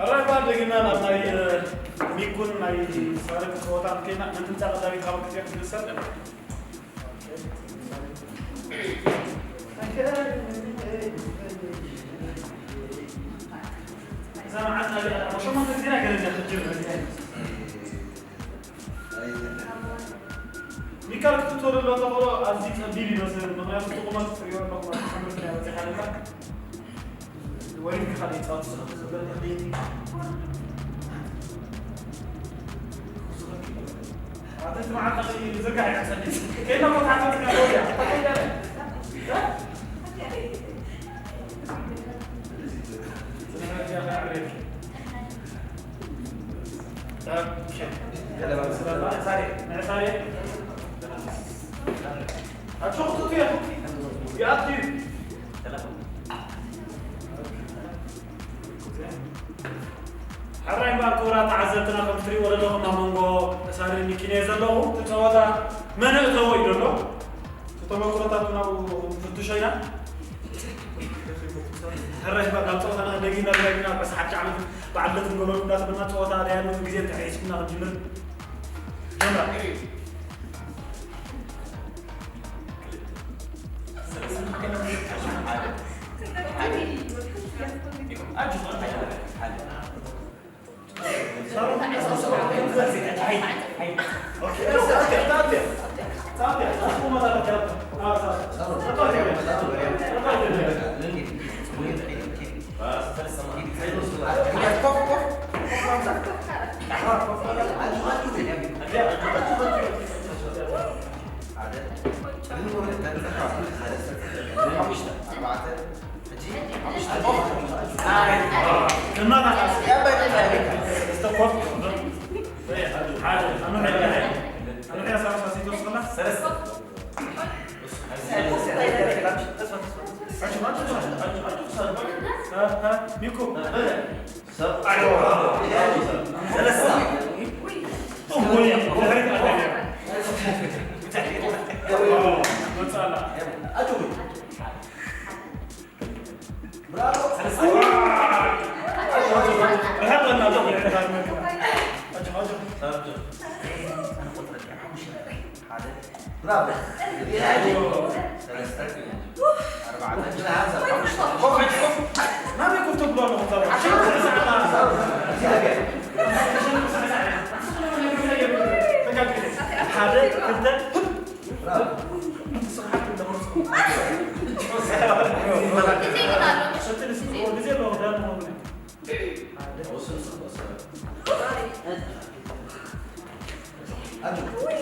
ሕራይ እባ ደጊምና ናብ ናይ ሚኩን ናይ ሳልም ጸወታ ከይና፣ መን ትምጻእ ቀዳሚት ካብ ክትሪኦ ክትምሰል። እዛ መዓልቲ ናይ ሸሞንተ ግዜ ናይ ገረጃ ክትጅምር። ሚካል ክትእቶ ዘሎ ተኽእሎ ኣዝዩ ጸቢብ ይመስል፣ ምኽንያቱ እቲ ቁመት ትሪኦ ኣለኹም፣ ኣብ ሓምድ ናይ በጺሓ ደላ። ወሪድካ ካልእ ይጻወት ስለ ዘሎ። ኣቲ እቲ መዓልቲ ዝርጋሕ እያ ጸሊም። ከይና ቦታ ሓፈትና ወዲያ። ሕራይ እምበኣር ክቡራት ተዓዘብትና፣ ከም ትሪእዎ ዘለኹም ኣብ መንጎ ሳሪን ሚኪን እየ ዘለኹ። እቲ ጸወታ መን እተዎ እዩ ዘሎ? እቲ ተመክሮታቱ ናብኡ ክንፍትሾ ኢና። ሕራይ እምበኣር ናብ ጸወታና ደጊምና ደጋጊምና ኣብ ርሑስ ሓድሽ ዓመት በዓል ልደት ንገብረሉ እንዳተመና ጸወታ ደያኑ ግዜ ተሓሒስኩምና ክንጅምር ጀምራ።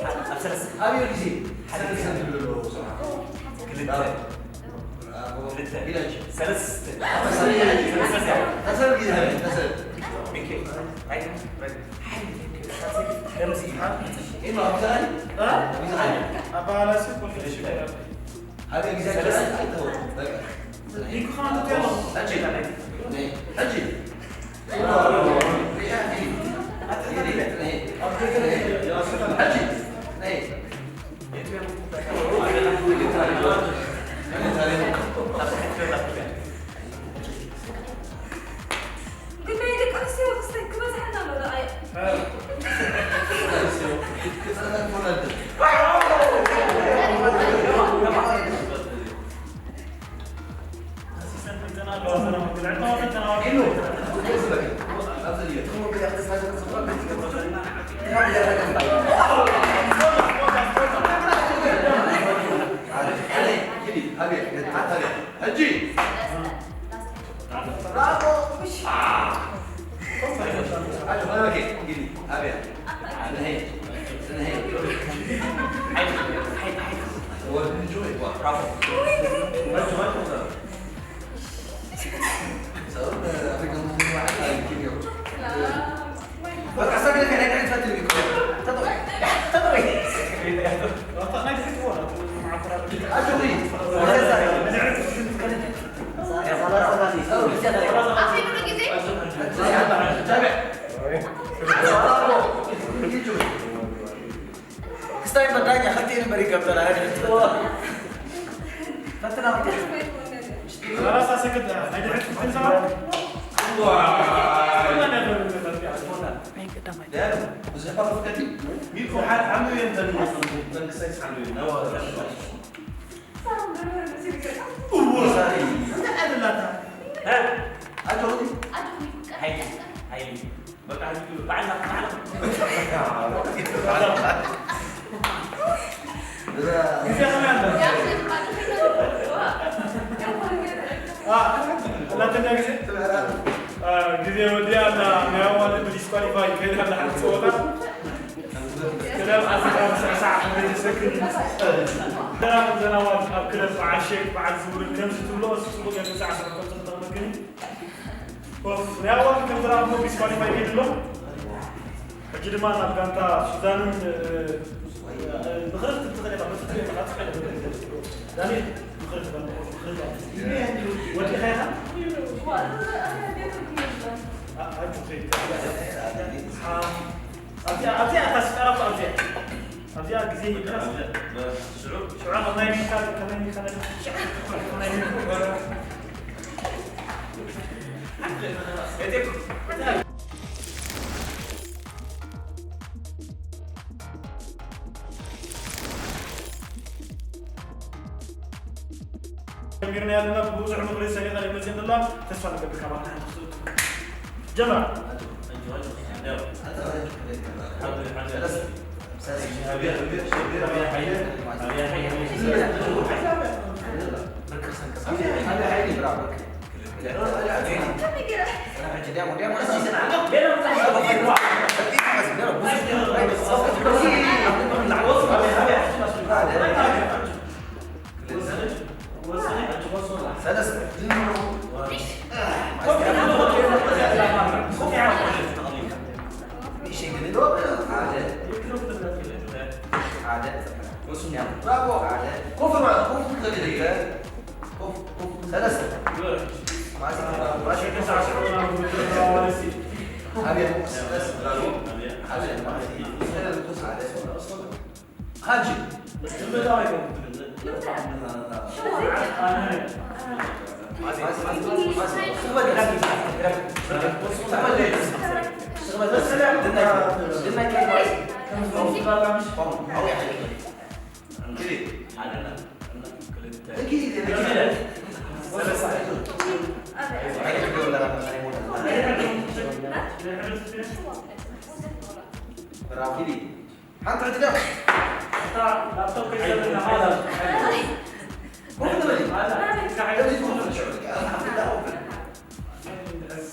ሓደ ክልተ ኣብዮ ግዜ ክልተ ክስታይ መዳኛ ሓንቲ ነበር ይገብተላ። ፈትና ሰላሳ ሰከንድ ናይ ድሕሪት ክትንሳ። ናይ ቀዳማይ። ደም ብዙሕ ኳ መፍቀዲ ሚልኩ ሓድ ዓምዩ የንተን መንግስታይ ሓምዩ ነው። እዎ ሳሪ። እንታይ ኣደላታ? እ? ኣጆኺ። ሓይሊ፣ ሓይሊ። በቃ፣ በዓልና፣ በዓልና። ግዜ ከመይ ኣሎ? አ፣ እናተና ግዜ? አ፣ ግዜ ወዲያ እና ናይ ኣዋልድ ብዲስኳሊፋይ ከይዳ ኣላ ሓንቲ ፀወታ። ክለብ ኣስመራ ብስዕሳዕ ክንደይ ዘሰክፍ እዩ። ዘናዋት ኣብ ክለብ በዓል ሼክ፣ በዓል ዝውርን ከምዚ ትብሎ፣ እዚ ጽቡቕ ጌርካ ሰዓት ከም ተጠቕመክን እዩ። ኮፍ፣ ናይ ኣዋልድ ከም ዝረኣኹ ዲስኳሊፋይ ከይዱ ኣሎ። ሕጂ ድማ ናብ ጋንታ ሱዳንን፣ እ፣ እ፣ ንኽረፍ ትኽእል ኢኻ፣ በቲ ትሪኦ ኢኻ፣ ጽቡቕ ኢኻ። ዳንኤል፣ ንኽረፍ ትኽእል ኢኻ። ወዲኻ ኢኻ? ኣ-፣ ኣጆኺ። ኣ-፣ ኣብዚኣ፣ ኣብዚኣ እታ ስጠራ እኮ ኣብዚኣ። ኣብዚኣ ግዜ ይድረስ። ሽዑ፣ ሽዑ ኣብ ናይ ሚካ፣ ከመይ ሚካ ነገር፣ ሽዑ፣ ከመይ ሚካ። ጀሚርና ኣለና። ብብዙሕ ምኽሪ ሰሊኻ ይመጽእ እንተሎ ተስፋ ንገብር ካባና ሓንቲ ክትእቱ። ጀምራ። ሓንቲ ዕድል።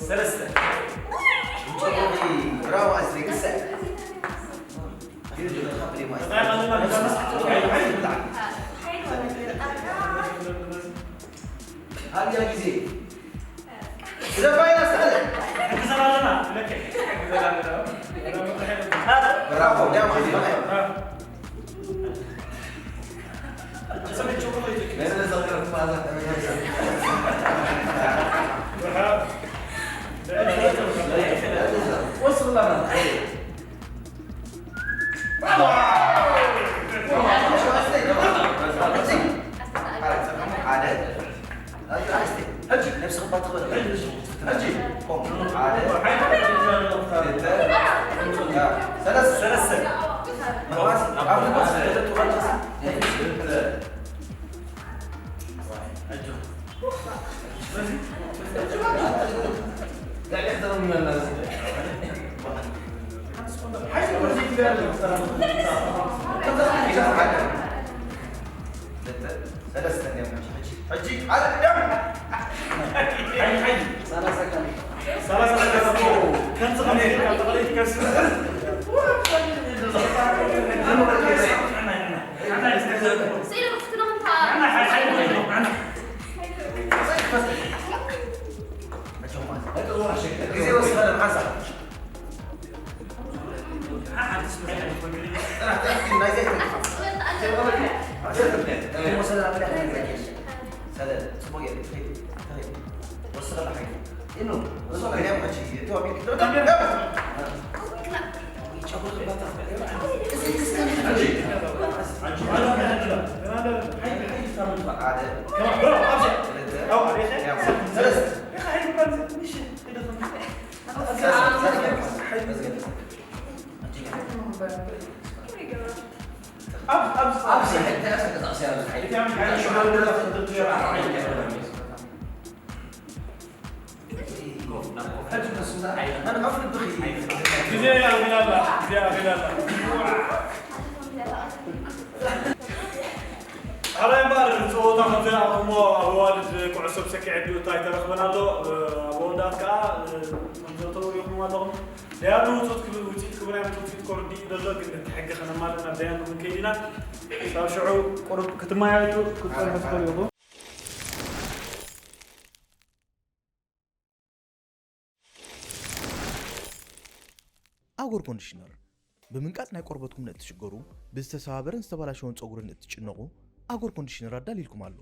ሰለስተ። ብራቮ ኣስሊ ግሰ። ኣብያ ግዜ። ብዘባይና ስታለ። ብራቮ፣ ዳማ፣ ዳማ። ኣብ ኣብ ኣብ ስራሕ እንታይ ኣሰከታእሲ ያለ ሓይል እቲ ዓመት ሓይል ሽዑ ሽዑ ሽዑ ሓይል ያለ ሕጂ ንሱ እንታይ ሓይል ኣነ ካብ ልብኺ ግዜ ኣኺላ ኣላ፣ ግዜ ኣኺላ ኣላ። ሕራይ እምበኣር፣ ጸወታ ከም ዝረኣኹሞ ኣብ ኣዋልድ ኩዕሶ ብሰኪዕ ዕድል እንታይ ተረኽበን ኣሎ። ኣብ ኣወዳት ከኣ ከም ዘተው ሪኹም ኣለኹም። ደያኑ ውጽኢት ክብ-፣ ውጽኢት ክብናይ ውጽኢት ኮርዲ እዩ ዘሎ፣ ግን እቲ ሕጊ ከነማልእ ናብ ደያኑ ክንከይድ ኢና። ካብ ሽዑ ቁሩብ ክትመያየጡ ክትጸንሑ ትኽእሉ ኢኹም። ኣጎር ኮንዲሽነር፣ ብምንቃጽ ናይ ቆርበትኩም ንእትሽገሩ፣ ብዝተሰባበረን ዝተበላሸወን ጸጉሪ ንእትጭነቑ፣ ኣጎር ኮንዲሽነር ኣዳልይልኩም ኣሎ።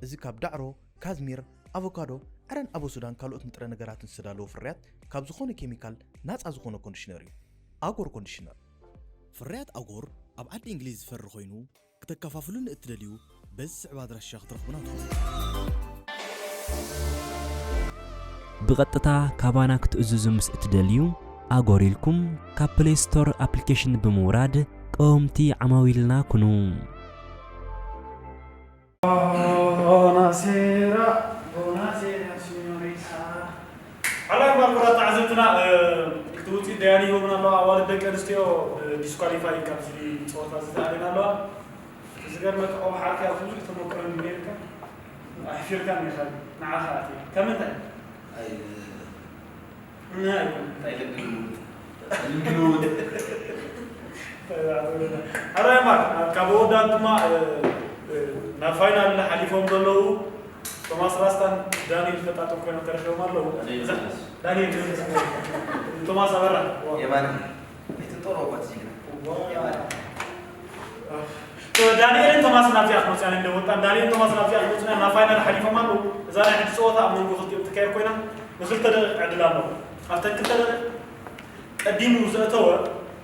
እዚ ካብ ዳዕሮ፣ ካዝሚር፣ ኣቮካዶ፣ ዕረን ኣቦ ሱዳን ካልኦት ንጥረ ነገራትን ዝተዳለወ ፍርያት ካብ ዝኾነ ኬሚካል ናጻ ዝኾነ ኮንዲሽነር እዩ። ኣጎር ኮንዲሽነር። ፍርያት ኣጎር ኣብ ዓዲ እንግሊዝ ዝፈሪ ኮይኑ፣ ክተከፋፍሉ ንእትደልዩ በዚ ዝስዕብ ኣድራሻ ክትረኽቡና ትኽእሉ። ብቐጥታ ካባና ክትእዝዙ ምስ እትደልዩ፣ ኣጎር ኢልኩም ካብ ፕሌይ ስቶር ኣፕሊኬሽን ብምውራድ ቀወምቲ ዓማዊልና ኩኑ። ቦናሴራ፣ ቦናሴራ ሲኞሪታ። ሓላይ ባርኮራ ተዓዘብትና፣ እ፣ እቲ ውፅኢት ደያኑ ይህቡና ኣለዉ። ኣዋልድ ደቂ ኣንስትዮ፣ እ፣ ዲስኳሊፋይ ካብዚ ፀወታ እዚ ተኣሊና ኣለዋ። እቲ ዝገርመካ፣ ኦ፣ ሓርኪ ኣብዚ ብዙሕ ተመክሮ እንድዩ ነይርካ፣ ኣሕፊርካኒ ኢኻ፣ ንዓኻ ኣትየ። ካብ ምንታይ? ኣይ፣ እ፣ እንታይ ኣይኮነን። እንታይ ልምዲ ልውውጥ? ልምዲ ልውውጥ። ኣረ ማር፣ ካብ ኣወዳት ድማ፣ እ፣ እ፣ ናብ ፋይናል ሓሊፎም ዘለዉ ቶማስ ራስታን ዳንኤል ፈጣጥር ኮይኖም ተረኺቦም ኣለዉ። ዳንኤል እዛ፣ ዮሃንስ። ዳንኤል ዮሃንስ። ቶማስ ኣበራ። የማነ። ኣይትጠሮ እኳ እቲ ጅግና። ዋው። የማነ። ዳንኤልን ቶማስን ኣብዚኣ ክመፁ ኢና፣ እንደ ወጣን ዳንኤልን ቶማስን ኣብዚኣ ክመፁ ኢና፣ ናብ ፋይናል ሓሊፎም ኣለዉ። እዛ ናይ ሕጂ ፀወታ ኣብ መንጎ ክልቲኦም ትካየድ ኮይና፣ ንክልተ ደቂቕ ዕድል ኣለዎ። ኣብተን ክልተ ደቂቕ ቀዲሙ ዘእተወ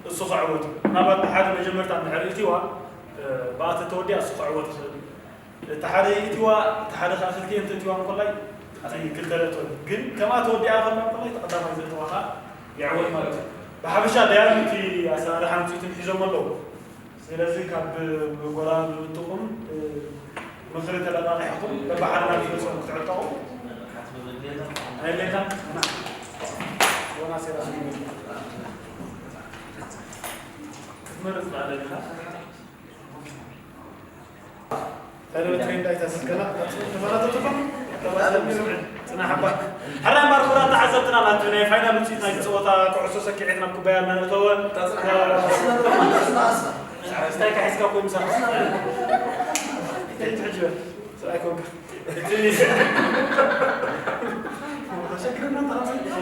እሱ ክዕወት እዩ። ምናልባት ብሓደ መጀመርታ እንድሕር እትዋ፣ እ፣ ብኣ ተተወዲኣ እሱ ክዕወት ይኽእል እዩ። እቲ ሓደ ይእትዋ፣ እቲ ሓደ ከዓ ክልቲኤን ተእትዋ እንኮላይ፣ እቲ ክልተ ደቂቕ ግን ከምኣ ተወዲኣ ከላ እንኮላይ፣ እቲ ቀዳማይ ዘእተዋ ከዓ ይዕወት ማለት እዩ። ብሓፈሻ ደያኑ እቲ ኣሰራርሓን ውፅኢትን ሒዞም ኣለዉ። ስለዚ ካብ ጎራ ዝውጥኹም፣ እ፣ ምኽሪ ተለቃቂሕኩም በብሓደ ናብ ዝመፅኦም ክትዕጠቑ ኣየድልየካን። እና ወና ሴራ ክትመርጽ በዓል ኣለካ። ተረድኦ ትሬንድ ኣይተስከላ፣ ተመራተትኩም? ተባለ ስምዕን ጽናሕ እባ። ሕራይ እምበኣር ክቡራት ተዓዘብትና፣ ናቱ ናይ ፋይናል ውጽኢት ናይቲ ጸወታ ኩዕሶ ሰኪዔት ናብ ኩባያ እናነእተወ፣ እንታይ ካሒዝካ ኮይ ምሳኻ? እንታይ ትሕጅበ? ሰብኣይ ኮንካ። እቲ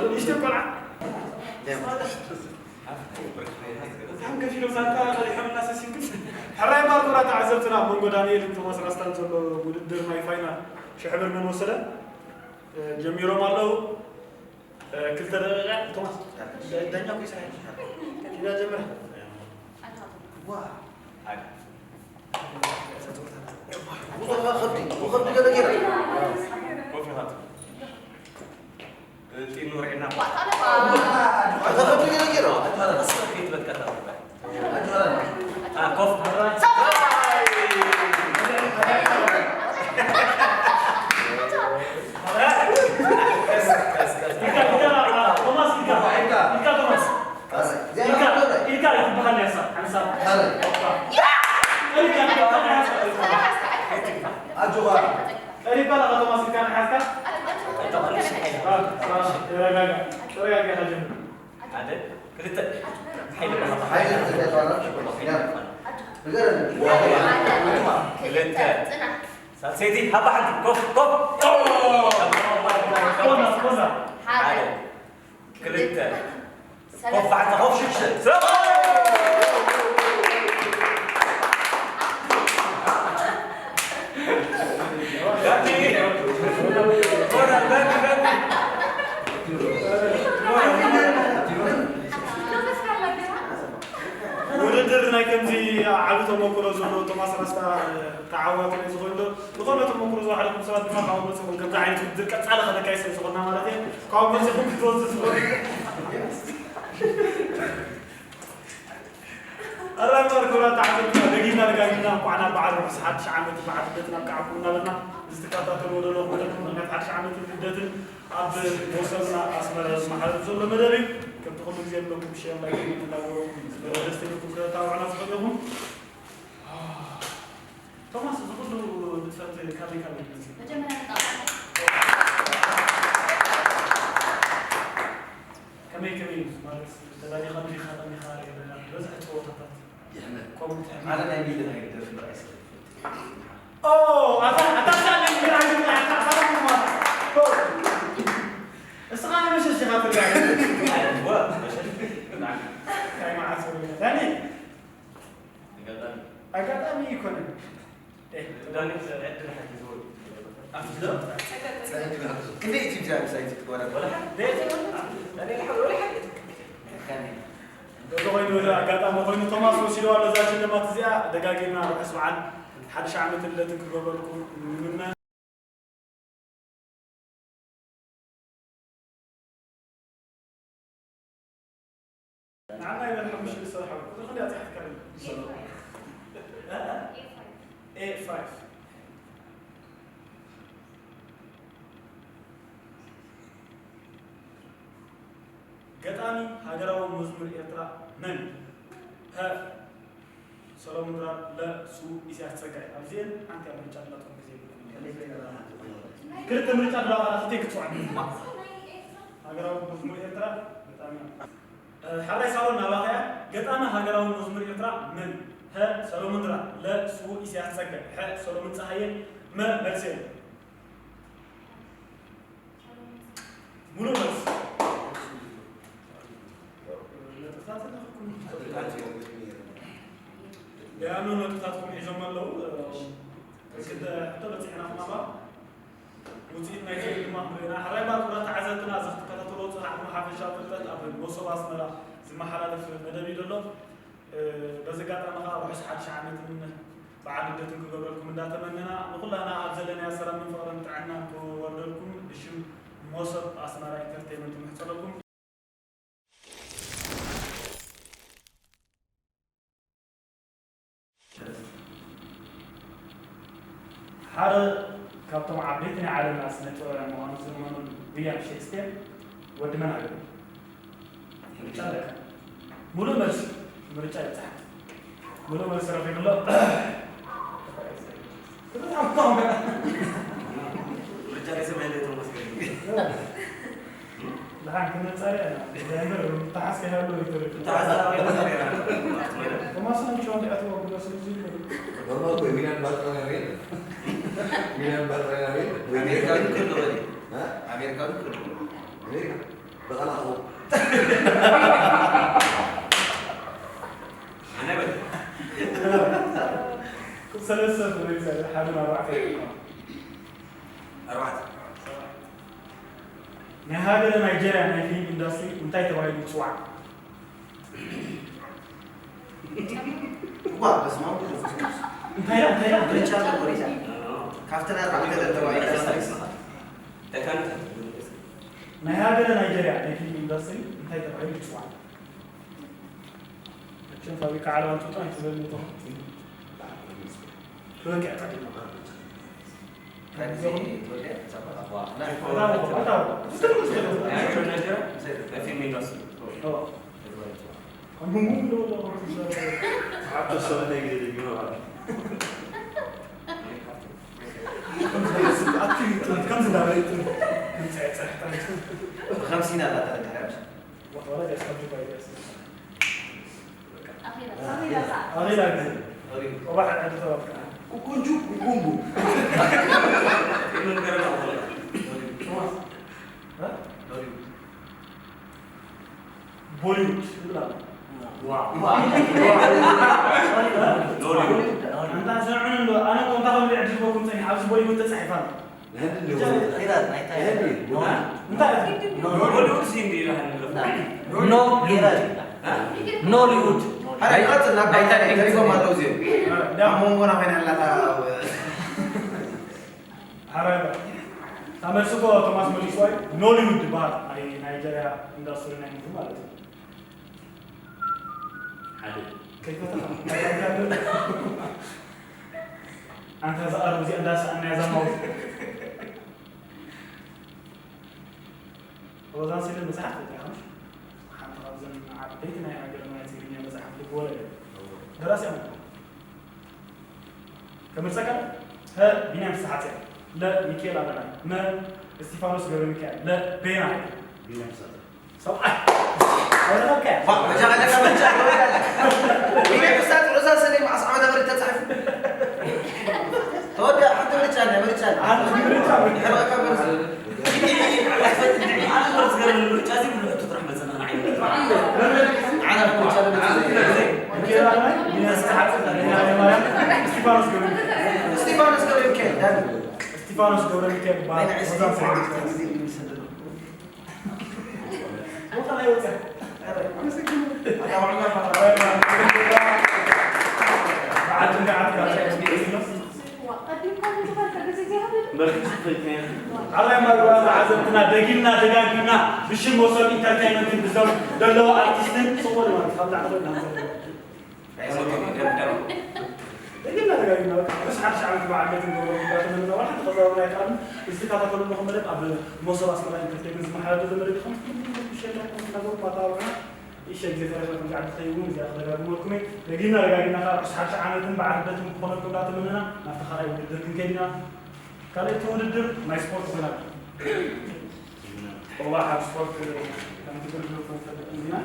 ንእሽቶ ቆልዓ። ብጣዕሚ ከፊሎም ሳንጣ ቀዲሖም እናሰሲንክስ። ሕራይ እምበኣር ክቡራት ተዓዘብትና፣ ኣብ መንጎ ዳንኤልን ቶማስ ራስታን ዘሎ ውድድር ናይ ፋይናል ሽሕ ብር መን ወሰደ? እ፣ ጀሚሮም ኣለዉ። እ፣ ክልተ ደቂቃ። ቶማስ፣ ዳ-፣ ዳኛ እኮ ይስራሕ። ኪዳ ጀምር። ዋ። ወኸብዲ፣ ወኸብዲ ገለ ገይራ። ኮፍ ኢኻ። ጢኑ ርዒና። ወኸብዲ ገለ ገይራ። ኣታ፣ ኣታ፣ ኣታ፣ ኣታ፣ ኣታ፣ ኮፍ። ኢልካ፣ ኢልካ፣ ቶማስ፣ ኢልካ። ኢልካ፣ ቶማስ። ኢልካ፣ ኢልካ ይትበሃል ያሳ፣ ሓንሳብ። ኢልካ፣ ኢልካ፣ ኢልካ፣ ኢልካ። ኣጆኻ። ቀሪብካ ኣለኻ ቶማስ፣ ኢልካ እናሓዝካ። ተረጋጋ። ተረጋጋ ኢኻ ጀምር። ሓደ፣ ክልተ። ሓይሊ ብረኻ። ሓይሊ ብረኻ። ንገረኒ። ክልተ። ሳልሰይቲ፣ ሃባ ሓንቲ። ኮፍ፣ ኮፍ። ኮና፣ ኮና። ሓደ። ክልተ። ኮፍ፣ ሓንቲ ኮፍ፣ ሽዱሽተ። ውድድር ናይ ከምዚ ዓቢ ተመክሮ ዘለዎ ቶማስ ራስታ ተዓዋቲ ናይ ዝኾነ ዶ፣ ዝኾነ ተመክሮ ዝወሓለኩም ሰባት ድማ ካብኡ መጺኹም ከምዚ ዓይነት ውድድር ቀጻሊ ከነካይድ ስለ ዝኾንና ማለት እየ። ካብኡ መጺኹም ክትወስዱ ትኽእሉ። ኣራንባር ክብራት ተዓዘብትና፣ ደጊምና ደጋጊምና እንኳዕ ናብ በዓል ርሑስ ሓድሽ ዓመት በዓል ልደትን ኣብቅዓኩም እናበልና፣ እዚ ትከታተልዎ ዘለኹም መደብ ምኽንያት ሓድሽ ዓመትን ልደትን ኣብ መውሰብና ኣስመራ ዝመሓላለፍ ዘሎ መደብ እዩ። ከምቲ ኩሉ ግዜ ብለኩም ሼር፣ ላይክ እናገበርኩም ደስተኛኹም ከተታብዑና ትኽእሉ ኢኹም። ቶማስ፣ እዚ ኩሉ ንጥፈት ካበይ ካበይ ይመጽእ? መጀመርያ ንጣጣ። ከመይ ከመይ እዩ ማለት፣ ተዳሊኻ ድኻ ጠሚኻ ርኢኻ ኣለና? ዝበዝሐ ጸወታታት ይሕመል። ከምኡ ትሕመል። ኣነ ናይ ሚድያ ናይ ግደፍ እምበር ኣይስሕብን። ኦ፣ ኣታ፣ ኣታ፣ ኣታ፣ ናይ ሚድያ ናይ ግደፍ፣ ኣታ፣ ኣታ፣ ኣታ፣ ኦ። እስኻ ናይ መሸሽ ኢኻ ትርኣ። ኣይ፣ ዋ፣ መሸሽ። ናይ መዓት ሰው ይላል። ዳኒ፣ ኣጋጣሚ። ኣጋጣሚ ይኮነ። ኤ፣ ዳኒ፣ ዕድል ሓጊዝዎ። ኣፍሎ? ክንደይ እቲ ብዛዕባ ሳይት ትግበረ? ወላ ሓደ። ዳኒ፣ ወላ ሓደ። ከመይ? እዚ ኮይኑ፣ እዚ ኣጋጣሚ ኮይኑ፣ ቶማስ ወሲድዋ ኣሎ እዛ ሽልማት እዚኣ። ደጋጊምና ርሑስ በዓል ሓድሽ ዓመት ልደትን ክገብረልኩም ንምነ። ንዓና ይበል ሓሙሽተ ዝሰርሓ ቁጽሪ ክንደይ ኣጽሓፍካ? ኤ ፋይቭ። እ? ኤ ፋይቭ። ገጣሚ ሃገራዊ መዝሙር ኤርትራ መን? ሀ፣ ሰሎሞን ድራር፣ ለ፣ ሱ፣ ኢሳያስ ጸጋይ። ኣብዚኤን ሓንቲ ኣብ ምርጫ ድላትኩም ግዜ የብልኩም። ክልተ ምርጫ ድላ ቃላት እተይ ክትጽዋዕ። ሃገራዊ መዝሙር ኤርትራ ገጣሚ። እ፣ ሓራይ ሳሮን ናባኸያ። ገጣሚ ሃገራዊ መዝሙር ኤርትራ መን? ሀ፣ ሰሎሞን ድራር፣ ለ፣ ሱ፣ ኢሳያስ ጸጋይ፣ ሐ፣ ሰሎሞን ጸሃየ፣ መ፣ መልሲ የለን። ሙሉ መልሲ። ደያኑ ነጥብታትኩም ሒዞም ኣለዉ። ክልተ ሕቶ በጺሕና ክማባ። ውጽኢት ናይቲ ድማ ክንሪኦ ኢና። ሕራይ ባር ክቡራት ተዓዘብትና፣ እዚ ክትከታተልዎ ዝጸናሕኩም ሓፈሻዊ ፍልጠት ኣብ መሶብ ኣስመራ ዝመሓላለፍ መደብ እዩ ዘሎ። እ፣ በዚ ኣጋጣሚ ከኣ ርሑስ ሓድሽ ዓመትን በዓል ልደትን ክገብረልኩም እንዳተመነና፣ ንኹላህና ኣብ ዘለናዮ ሰላምን ፍቕርን ጥዕናን ክወርደልኩም ብሽም መሶብ ኣስመራ ኢንተርቴይመንት ንምሕጸነኩም። ሓደ ካብቶም ዓበይቲ ናይ ዓለምና ስነ ጥበባውያን ምዃኑ ዝእመነሉ ዊልያም ሼክስፒር ወዲ መን ሃገር? ምርጫ ኣለካ። ሙሉእ መልሲ፣ ምርጫ ይብጻሕ። ሙሉእ መልሲ ረኺቡ ኣሎ። ምርጫ ደስ የማይለይ ቶማስ ገርጊ። ደሓን ክንጻረ ኢና። እግዚኣብሔር ምትሓዝ ከይሃሉ ይትብል። ምትሓዝ ከይሃሉ ይትብል። ቶማስ ነው ጮን ያተው ብሎ ስለዚህ ነው። ኖርማል እኮ ሚላን ባጥራና ነው የለም። ሚላን ባጥራና ነው የለም። አሜሪካዊ እኮ ነው በል። እ? አሜሪካዊ እኮ ነው። አሜሪካ በጣም አሁን። አነ በል። ሰለስተ ፍሬ ይዛል፣ ሓደ ኣርባዕተ። ኣርባዕተ። ናይ ሃገረ ናይጀርያ ናይ ፊልም ኢንዳስትሪ እንታይ ተባሂሉ ይጽዋዕ? እዋ፣ በስመ አብ ወወልድ ወመንፈስ ቅዱስ። እንታይ ኢላ? እንታይ ኢላ? ምርጫ ኣሎ ወይ? ካብተን ኣርባዕተ ተባሂሉ ኢንዳስትሪ። ናይ ሃገረ ናይጀርያ ናይ ፊልም ኢንዳስትሪ እንታይ ተባሂሉ ይጽዋዕ? መቸም ፋብሪካ ዓለባ ኣንጡጦ ኣይትበልኒ እቶ። ክበቅዕ ቀዲሙ። ናይ ፊልም ኢንዱስትሪ። ኦ። ከምኡ ምን ብሎ ዓዲ ሰበነ ግዜ ይግባባል። ከምዚ እንዳበለ ይጥም። ከምዚ ኣይጸሕታችሁ። ብኸምሲና እናተረዳዳች። ወላ ደስ ካብቱ ባይ ደስ። ኣኺላ፣ ኣኺላ፣ ኣኺላ። ኣኺላ ግዜ። ኣኺላ። ወባሕ ዕድል ተባልካ። ኩኩንጁ ኩኩንጉ። ቶማስ። እ? ቦሊውድ ይብላል። ዋው። ዋው። ሎሊውድ። ኣንታ ስምዑኒ እንዶ፣ ኣነ እኮ እንታይ ከም ዕድል ቦኩም ጸኒሕ፣ ኣብዚ ቦሊውድ ተጻሒፋ ኣላ። ናይ ህንዲ እንዶ። እንታይ? ኖሊውድ ሲንዲ ኢላ ሃንዲ። ኖ፣ ኖሊውድ። ሃ? ኖሊውድ። ሃራ፣ ይቐጽል፣ ናብ ናይ ታሪክ ተሪፎም ኣለዉ እዚኦም። ዳ- ኣብ መንጎና ኮይና ኣላ እታ ሓራይ በል። እታ መልሲ እኮ ቶማስ መሊስዋ እዩ። ኖሊውድ ይበሃል። ናይ ናይጀርያ ኢንዳስትሪ ናይ ሙቪ ማለት እዩ። ሓደ። ኣንታ ዝቐርብ እዚኣ እንዳሰኣና እያ ዛማዊት። ሮዛን ስእልን መጽሓፍ ትፈልጥያ ኢኻ? ሓንቲ ካብዘን ዓበይቲ ናይ ሃገርና ናይ ትግርኛ መጽሓፍ ልብ ወለድ እያ። ደራሲያ መን? ከምርጸካ? ሀ ቢንያም ፍስሓጽዮን፣ ለ ሚካኤል ኣበራ፣ መ እስቲፋኖስ ገብረ ሚካኤል፣ ለ ቤና። ቢንያም ፍስሓጽዮን። ሰብኣይ። ኣይረኸብካያ? ዋ፣ መጀመርያ ከምርጫ ይወዳል። ቢንያም ፍስሓጽዮን፣ ሮዛን ስእልን መዓስ ዓመተ ምህረት ተጻሒፉ? ተወዲኣ፣ ሓንቲ ምርጫ ኣላ፣ ምርጫ ኣላ። ሓንቲ ምርጫ። ይሕረቐካ በርስ። እስቲፋኖስ ገብረ ሚካኤል፣ ዳኒ። እስቲፋኖስ ገብረ ሚካኤል ይበሃል። ዓላይ መርዋ ተዓዘብትና፣ ደጊምና ደጋጊምና ብሽም መሶብ ኢንተርቴይንመንትን ብዞም ዘለዉ ኣርቲስትን ጽቡቕ ማለት ካብ ላዕሊ ኮይና ደጊምና ደጋጊምና በቃ ርሑስ ሓድሽ ዓመት በዓል ቤት ንገብሮ እንዳተመነና ዋላ ሓንቲ ከዛረብና ኣይከኣልን። ዝተከታተሉ ኣለኹም መደብ ኣብ መሶብ ኣስመራ ኢንተርቴይንመንት ዝመሓላለፍ ዘሎ መደብ ይኸውን። ኩሉ ሸለኹም እናገቡ ማታባብዑና። እሺ፣ ግዜ ተረፈ ከምዚ ዓዲ ከይውን እዚኣ ክደጋግመልኩም እየ። ደጊምና ደጋጊምና ከዓ ርሑስ ሓድሽ ዓመትን በዓል ልደትን ክኾነልኩም እንዳተመነና ናብቲ ካልኣይ ውድድር ክንከይድ ኢና። ካልኣይቲ ውድድር ናይ ስፖርት ኮይና ኣላ። ኦባ ኣብ ስፖርት ከም ትግርዱ ክንፈልጥ እንዲና።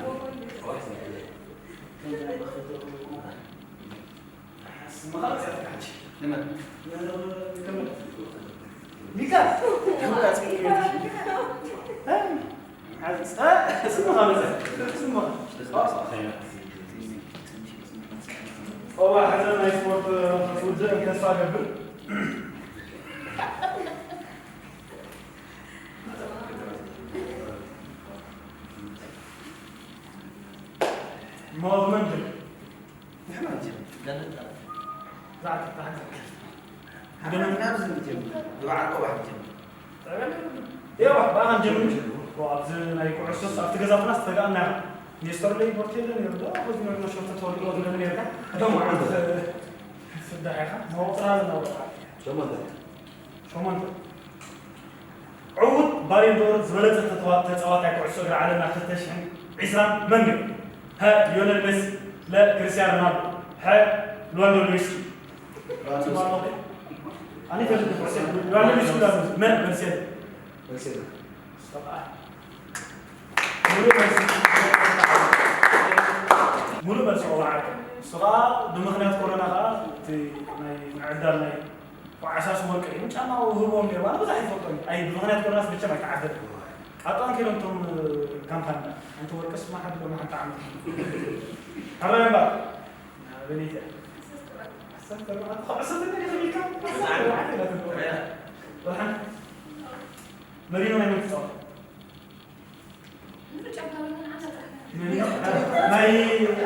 ስምኻ መጽኣ ትካች። ንመን? ንከመ-፣ ሚካ። ሚካ ጽ-፣ እ? ስምኻ መጽኣ። ስምኻ። ኦባ፣ ሕዚ ናይ ስፖርት ክትውድእ ተስፋ እገብር። ሞቭመንት። ንሕና ንጀምር። ገለ ዛዕባ ተሓዘ። ሓደ ናብ ዝንጀምር። ብበዓል ቆባሕ ንጀምር። ያው በዓል ጀምር። ኣብዚ ናይ ኩዕሶስ ኣብቲ ገዛ ፍናስ ተጋና። ኔስተር ለይ ቦርቴለ ነይሩ ዶ? ኣብዚ ናይ ሸርተ ተወልዶ ዝለምን ነይርካ። እቶም ዓመት ስዳሕ ኢኻ። መወጥራ ኣለና ወጥራ። ሸሞንተ። ሸሞንተ። ዕዉት ባሎን ዶር ዝበለጸ ተተዋ-፣ ተጻዋታይ ኩዕሶ እግሪ ዓለምና ክልተ ሽሕን ዕስራን መን ነይሩ? ሀ፣ ሊዮነል ሜሲ፣ ለ፣ ክርስቲያኖ ሮናልዶ፣ ሐ፣ ሌዋንዶቭስኪ። ሌዋንዶቭስኪ። ኣነ ይፈልጥ ኩዕሶ፣ ሌዋንዶቭስኪ፣ ሌዋንዶቭስኪ፣ መ፣ መርሴሎ። መርሴሎ። ሰብኣይ። ሙሉእ መልሲ። ሙሉእ መልሲ ቆባዓከ። እሱ ኸኣ ብምኽንያት ኮሮና ኸኣ እቲ ናይ ምዕዳል ናይ ኳዕሳስ ወርቂ እዩ። ጫማ ውህቦም ነይሩ። ኣነ ብዙሕ ኣይፈልጦን። ኣይ፣ ብምኽንያት ኮሮናስ መቸም ኣይተዓደለን። ቃጣን ከይዶም እቶም ካምፓኒ። ሓንቲ ወርቅስ ማሓድ ሎ ማሓንቲ ዓመት። ኣረ እምበር። በኔታ። ዓሰርተ ኣርባዕተ ኩዕሶ ተገዲሉ ኢልካ? ዓሰርተ ኣርባዕተ ኢላ ትብሎ። ወርሓን መሪኖ ናይ መን ትጻወት? ናይ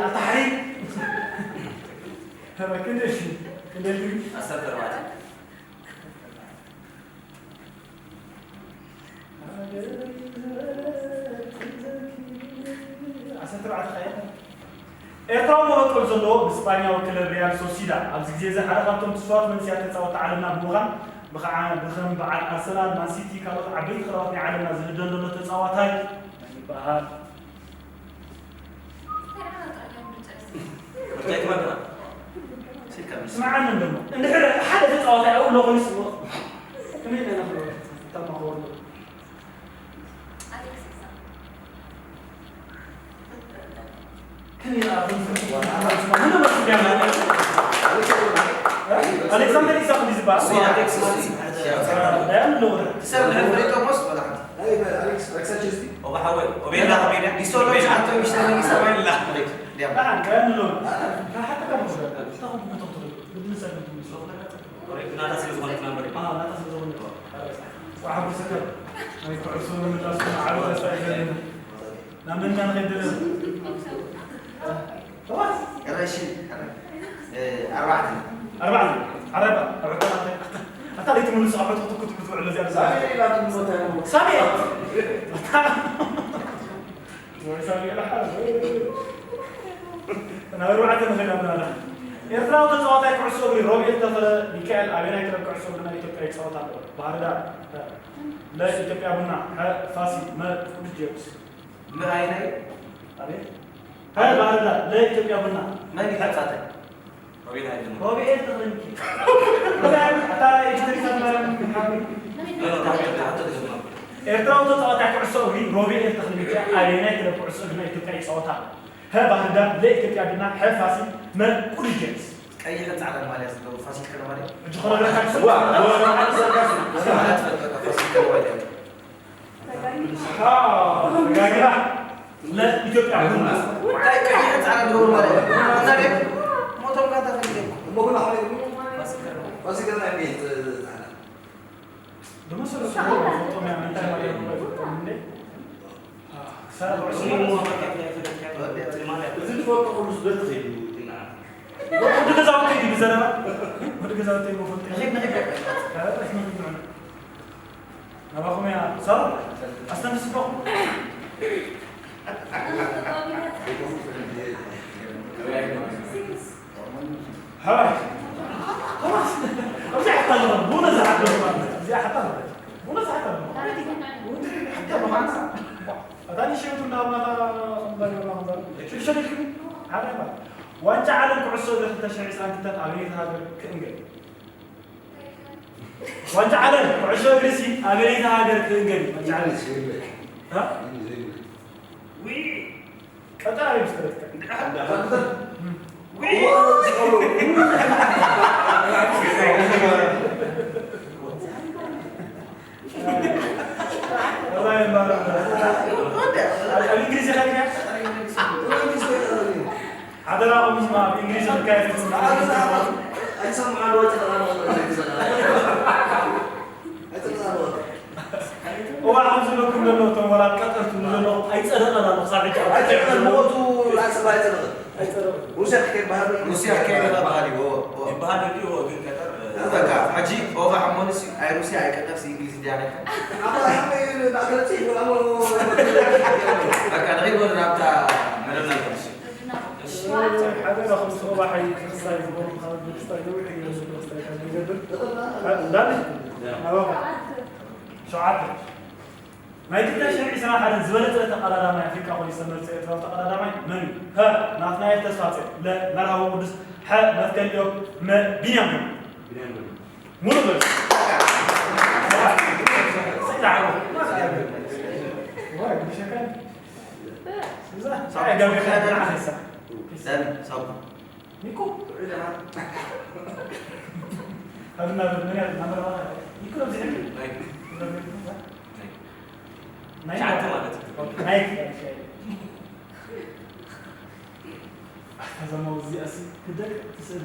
ኣታሕሪ። ተራ ክንደይ እሺ? ክንደይ ትብል? ዓሰርተ ኣርባዕተ። ዓሰርተ ኣርባዕተ ኸኣ። ኤርትራዊ መበቆል ዘለዎ ብስጳኛዊ ክለብ ሪያል ሶሲዳድ ኣብዚ ግዜ እዚ ሓደ ካብቶም ትስፉዋት መንእሰያት ተጻወትቲ ዓለምና ብምዃን ብኸዓ-፣ ብኸም በዓል ኣርሰናል፣ ማን ሲቲ፣ ካልኦት ዓበይቲ ክለባት ናይ ዓለምና ዝህደን ዘሎ ተጻዋታይ መን ይበሃል? ስምዓኒ እንደሞ፣ እንድሕር ሓደ ተጻዋታይ ኣብኡ ኣሎ ኮይኑስ፣ ከመይ ኢለ ነኽብሮ? እታ ማኽበሩ። ኣሌክሳንደር ኢሳቅ እንዲ ዝበሃል። ዳያን ኣለዎ። ትሰርሕ ፍሊጦ ሞስ ወላ ሓንቲ። ናይ ኣሌክስ፣ ኣሌክሳንደር ኦባ ሓወይ፣ ኦቤላ፣ ኦቤላ። ዲሶሎ ኦቤላ። ሻንቶ ሚሽተ ሚሳ። ኦቤላ። ዳያን፣ ዳያን ኣለዎ። ሓታ ከም ወሰደ። ተኹም ከተኽትሩ። ግድን ሰለምቱ። ናታ ስለ ዝኾነት ናምበር። ኣዎ፣ ናታ ስለ ዝኾነት። ወሓብ ዝከብ ናይ ኩዕሶ ምምላስ መዓልቲ ተሳኢሉ። ናብ መን ኢና ንኸይድ ዘለና? ተዋስ። እሺ፣ እ፣ ኣርባዕተ። ኣርባዕተ። ኣርባዕተ። ኣርባዕተ። ኣታ ለይቲ ሙሉ ሰዓት ክትኩት ክትውዕል እዚኣ። ሳሚ ኢላ ትምኖታ። ሳሚ። ወይ ሳሚ ኢላ ሓ-፣ ናብ ኣርባዕተ ንኸይድ ኣለና። ኤርትራዊ ተጻዋታይ ኩዕሶ እግሪ ሮቤል ተኽለ ሚካኤል ኣበየናይ ክለብ ኩዕሶ እግሪ ናይ ኢትዮጵያ ይጻወት ኣሎ? ባህር ዳር፣ ለ ኢትዮጵያ ቡና፣ ሐ ፋሲል፣ መ ቅዱስ ጊዮርጊስ። መ ኣይናይ? ኣቤት። ሐ ባህር ዳር፣ ለ ኢትዮጵያ ቡና። መን እዩ ተጻዋታይ? ሮቤል ሃይለ ነው። ሮቤል ተኽለ ሚካኤል። እታ ኤዲተር ይሰማል። ኤርትራዊ ተጻዋታይ ኩዕሶ እግሪ ሮቤል ተኽለ ሚካኤል ኣበየናይ ክለብ ኩዕሶ እግሪ ናይ ኢትዮጵያ ይጻወት ኣሎ? ሀ ባህር ዳር፣ ለ ኢትዮጵያ ቡና፣ ሐ ፋሲል፣ መ ቅዱስ ጊዮርጊስ። ቀይሕን ጻዕዳን ማልያ ዘለዎ ፋሲል ከነማ ድዩ? ሕጂ ከነግረካ ክስብ ዋ፣ ዋ፣ ዋ፣ ዋ፣ ዋ፣ ዋ፣ ዋ፣ ፋሲል ከነማ ድዩ? አ፣ ተጋጊኻ። ለ ኢትዮጵያ ቡና። እንታይ ቀይሕን ጻዕዳን ዝገብሩ ማልያ? እና ደግ ሞቶም ጋንታ ከይደ። እሞ ግን ኣሕሪሩ ፋሲል ከነማ። ፋሲል ከነማ እንዴት ጻዕዳ? ብመሰረቱ ፎቶ ናይ ምንታይ ማለት ነው? ፎቶ እንዴ? ክሳብ እዚ ዝፈልጦ ኩሉ ስደት ተኸይዱ። ወዲ ገዛውቲ እዩ ብዘረባ። ወዲ ገዛውቲ እዩ መፈንጠ። ናባኹም እያ። ሰላም። ኣስተንፍስኩም። ሃይ። ቶማስ፣ እዚኣ ሓታ ኣለኹ። ቡነ ዝሓታ ኣለኹ። እዚኣ ሓታ ኣለኹ። ቡነ ዝሓታ ኣለኹ። ሓታ ኣለኹ። ኣታ ንእሽተይ እንዳማታ ከም ባይ ወላ ከም ባይ። ሽልሸል ይልክም። ሓደ ባይ። ዋንጫ ዓለም ኩዕሶ እግሪ ክልተ ሽሕን ዕስራን ክልተን ኣበየነይቲ ሃገር ክእንገድ? ዋንጫ ዓለም ኩዕሶ እግሪ ሲ ኣበየነይቲ ሃገር ክእንገድ? ዋንጫ ዓለም። እ? ውይ። ቀጠር ኣበይ ምስ ተረትከ? ወላሂ፣ ኣብ እንግሊዝ ኢኻ ዲኻ? ሓደራኹም ስማ፣ ኣብ እንግሊዝ ዝካየድ ኣይሰምዓሉ፣ ኣይተዛረቡ። እዋ፣ ኣብ ዝብለኩም ዘሎ እቶም ወላ ቀጠር ትብሉ ዘለኹም ኣይጸደቐን ኣሎ ክሳብ ሕጂ ኣብ ኣይጸደቐን፣ ሞቱ ላዕሊ ሰብ ኣይጸደቐን። ኣይጸደቐን። ሩስያ ክከይድ ባህል ሩስያ ክከይድ ባህል እዩ፣ እዎ፣ እዎ። ይበሃል እንዲሁ፣ እዎ፣ ግን ቀጠር፣ በቃ፣ ሕጂ ኦባ ሓሞንስ ኣይ ሩስያ ኣይ ቀጠርስ እንግሊዝ እንዲያ ነካ። ኣባ ሓሞን ናተረጽ ይበላሞ። በቃ፣ ንኸይድ ወደ ናብታ መደብና ንመልስ። እሺ። ሓደ ናኹም ሶባ ሓይ ክስታይ ዝኾኑ ካብ ክስታይ ነዊሕ እዩ ዝብል ክስታይ ካብ ዝገብር። እንዳለ? ኣባኻ። ሸውዓተ። ናይ ክልተ ሽሕን ዕስራን ሓደን ዝበለጸ ተቐዳዳማይ ኣፍሪቃ ኮይኑ ዝተመርጸ ኤርትራዊ ተቐዳዳማይ መን እዩ? ሀ፣ ናትናኤል ተስፋጽዮን፣ ለ፣ መርሃዊ ቅዱስ፣ ሐ፣ መትከል ኢዮብ፣ መ፣ ቢንያም ግርማ። ቢንያም ግርማ። ሙሉ በሉ። ስኢዳ ዓወት። ወይ፣ ብሸከን። እዛ፣ ሳብ ሳብ ገበያ ሳብ ሳብ ሳብ ኒኮ። ኣብ እናበል መን ያህል እናመረቐ? ኒኮ ኣብዚ ሕጂ? ናይ ናይ ትሽዓተ ማለት እዩ። ናይ ትሽዓተ። ኣታ ዘማዊ እዚኣሲ ክደቅ ትስእል።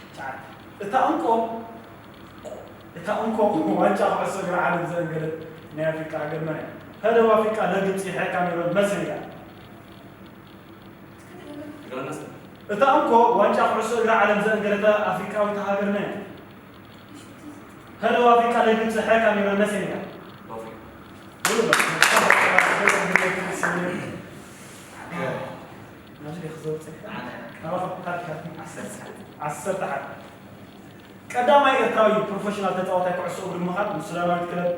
ትሽዓተ። እታ እንኮ፣ እታ እንኮ ዋንጫ ኩዕሶ እግሪ ዓለም ዘእንገደት ናይ ኣፍሪቃ ሃገር መን እያ? ሀ ደቡብ ኣፍሪቃ፣ ለ ግብጺ፣ ሐ ካሜሮን፣ መ ሴኔጋል። እታ እንኮ ዋንጫ ኩዕሶ እግሪ ዓለም ዘእንገደታ ኣፍሪቃዊት ሃገር መን እያ? ሀ ደቡብ ኣፍሪቃ፣ ለ ግብጺ፣ ሐ ካሜሮን፣ መ ሴኔጋል። ዓሰርተ ሓደ። ቀዳማይ ኤርትራዊ ፕሮፌሽናል ተጻዋታይ ኩዕሶ እግሪ ብምዃን ንሱዳናዊት ክለብ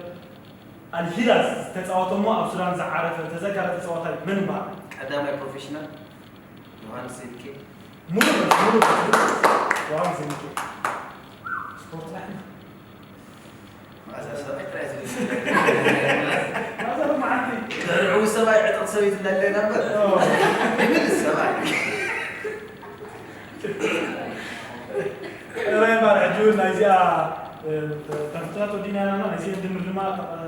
ኣልሂላል ዝተጻወተ እሞ ኣብ ሱዳን ዝዓረፈ ተዘካሪ ተጻዋታይ መን ይበሃል? ቀዳማይ ፕሮፌሽናል ዮሃንስ ዘይብኬ። ሙሉ በል፣ ሙሉ በል፣ ሙሉ በል። ዮሃንስ ዘይብኬ። ስፖርት ላሕና። መኣዛ ሰብኣይ ጥራይ ዝብል። መኣዛ ሎማዓንቲ። ርዕው ሰብኣይ ዕጥቕ ሰበይቲ እንዳለ ነበር። ኦ። ይብል ሰብኣይ። እረ እምበኣር ሕጂ እውን ናይዚኣ፣ እ፣ ተኽትታት ወዲና ኢና፣ ናይዚ እንድምር ድማ፣ እ፣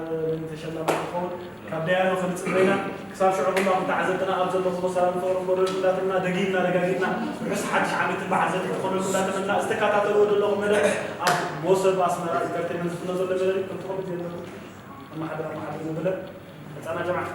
ተሸላሚ ክኸውን ካብ ደያኑ ክንጽበ ኢና። ክሳብ ሽዑ ኩላኹም ተዓዘብትና ኣብ ዘለኹሞ ሰላም ፍቕርን ጎደል እንዳተመና ደጊምና ደጋጊምና ርሑስ ሓድሽ ዓመትን በዓል ዘተኾነሉ እንዳተመና ዝተከታተልዎ ዘለኹም መደብ ኣብ ሞሰብ ኣስመራ ኢንተርቴይንመንት ዝፍኖ ዘሎ መደብ እዩ። ከምቲ ኩሉ ግዜ ዘለኩም ኣመሓድር ኣመሓድር ንብለ ህፃና ጀምዓ።